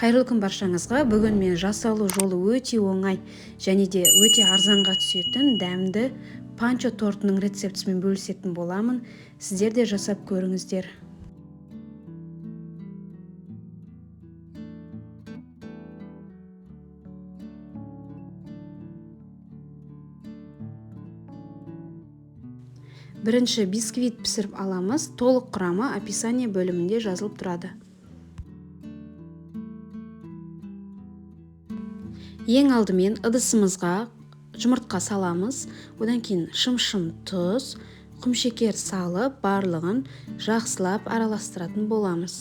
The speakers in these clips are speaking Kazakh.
Қайырлы күн баршаңызға. Бүгін мен жасалу жолы өте оңай және де өте арзанға түсетін дәмді панчо тортының рецептісімен бөлісетін боламын. Сіздер де жасап көріңіздер. Бірінші бисквит пісіріп аламыз. Толық құрамы описание бөлімінде жазылып тұрады. Ең алдымен ыдысымызға жұмыртқа саламыз. Одан кейін шым-шым тұз, құмшекер салып, барлығын жақсылап араластыратын боламыз.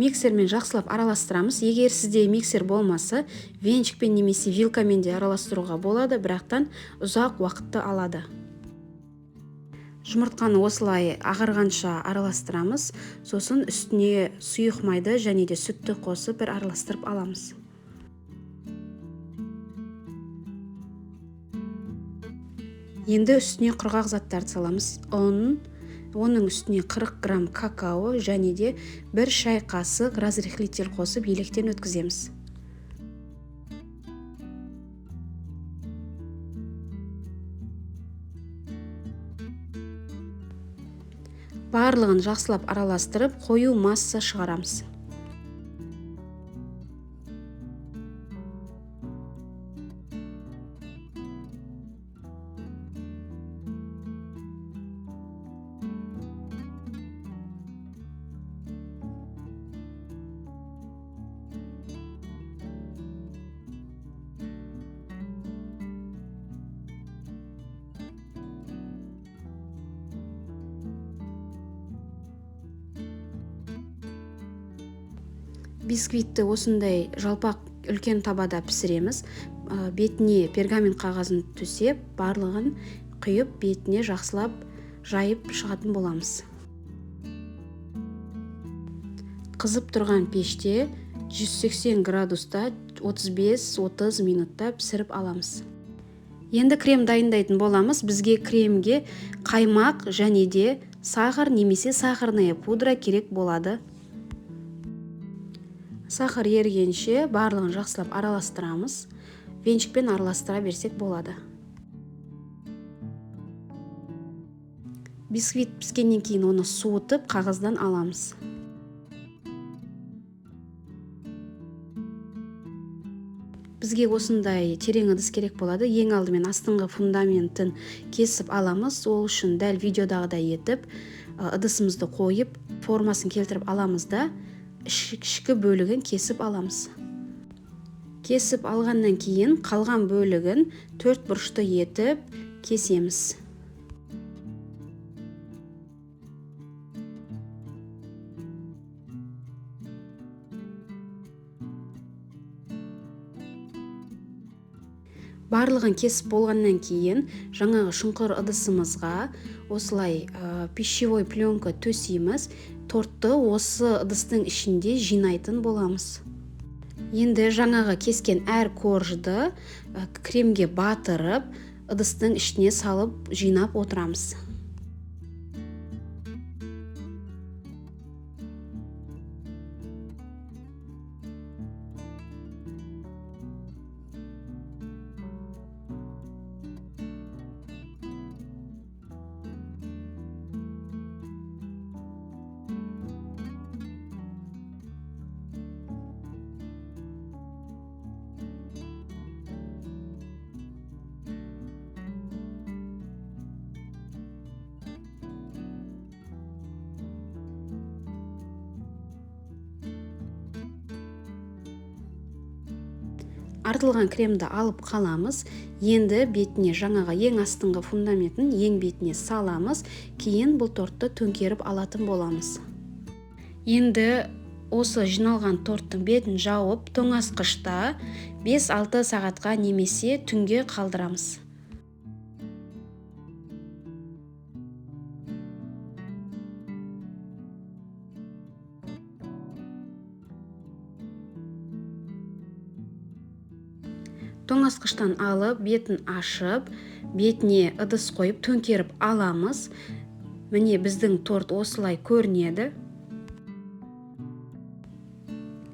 Миксермен жақсылап араластырамыз. Егер сізде миксер болмаса, венчикпен немесе вилкамен де араластыруға болады, бірақтан ұзақ уақытты алады. Жұмыртқаны осылай ағарғанша араластырамыз. Сосын үстіне сұйық майды және де сүтті қосып бір араластырып аламыз. Енді үстіне құрғақ заттарды саламыз. Ұн, оның үстіне 40 грамм какао және де 1 шай қасық разрыхлитель қосып електен өткіземіз. Барлығын жақсылап араластырып, қою масса шығарамыз. Бисквитті осындай жалпақ үлкен табада пісіреміз. Бетіне пергамент қағазын төсеп, барлығын құйып, бетіне жақсылап жайып шығатын боламыз. Қызып тұрған пеште 180 градуста 35-30 минутта пісіріп аламыз. Енді крем дайындайтын боламыз. Бізге кремге қаймақ және де сахар немесе сахарная пудра керек болады. Сахар ергенше барлығын жақсылап араластырамыз. Венчикпен араластыра берсек болады. Бисквит піскеннен кейін оны суытып қағаздан аламыз. Бізге осындай терең ыдыс керек болады. Ең алдымен астыңғы фундаментін кесіп аламыз. Ол үшін дәл видеодағыдай етіп ыдысымызды қойып, формасын келтіріп аламыз да ішкі бөлігін кесіп аламыз. Кесіп алғаннан кейін қалған бөлігін төрт бұрышты етіп кесеміз. Барлығын кесіп болғаннан кейін жаңағы шұңқыр ыдысымызға осылай пищевой пленка төсейміз. Тортты осы ыдыстың ішінде жинайтын боламыз. Енді жаңағы кескен әр коржды кремге батырып, ыдыстың ішіне салып жинап отырамыз. Артылған кремді алып қаламыз. Енді бетіне жаңағы ең астыңғы фундаментін ең бетіне саламыз. Кейін бұл тортты төңкеріп алатын боламыз. Енді осы жиналған торттың бетін жауып, тоңазытқышта 5-6 сағатқа немесе түнге қалдырамыз. Тоңазытқыштан алып, бетін ашып, бетіне ыдыс қойып төңкеріп аламыз. Міне біздің торт осылай көрінеді.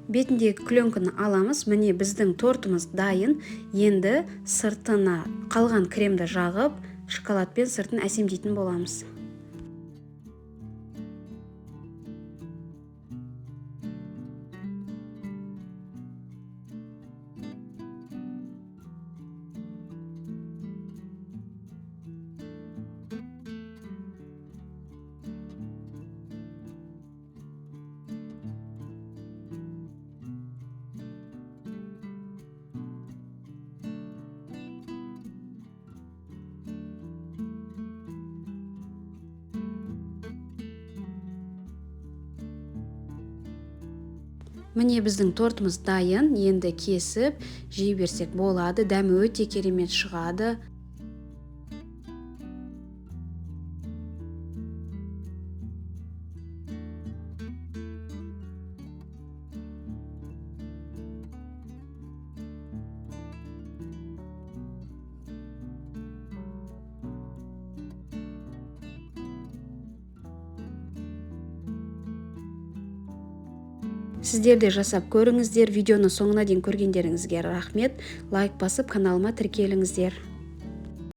Бетіндегі пленканы аламыз. Міне, біздің тортымыз дайын. Енді сыртына қалған кремді жағып, шоколадпен сыртын әсемдейтін боламыз. Міне, біздің тортымыз дайын. Енді кесіп жей берсек болады. Дәмі өте керемет шығады. Сіздер де жасап көріңіздер. Видеоны соңына дейін көргендеріңізге рахмет. Лайк басып, каналыма тіркеліңіздер.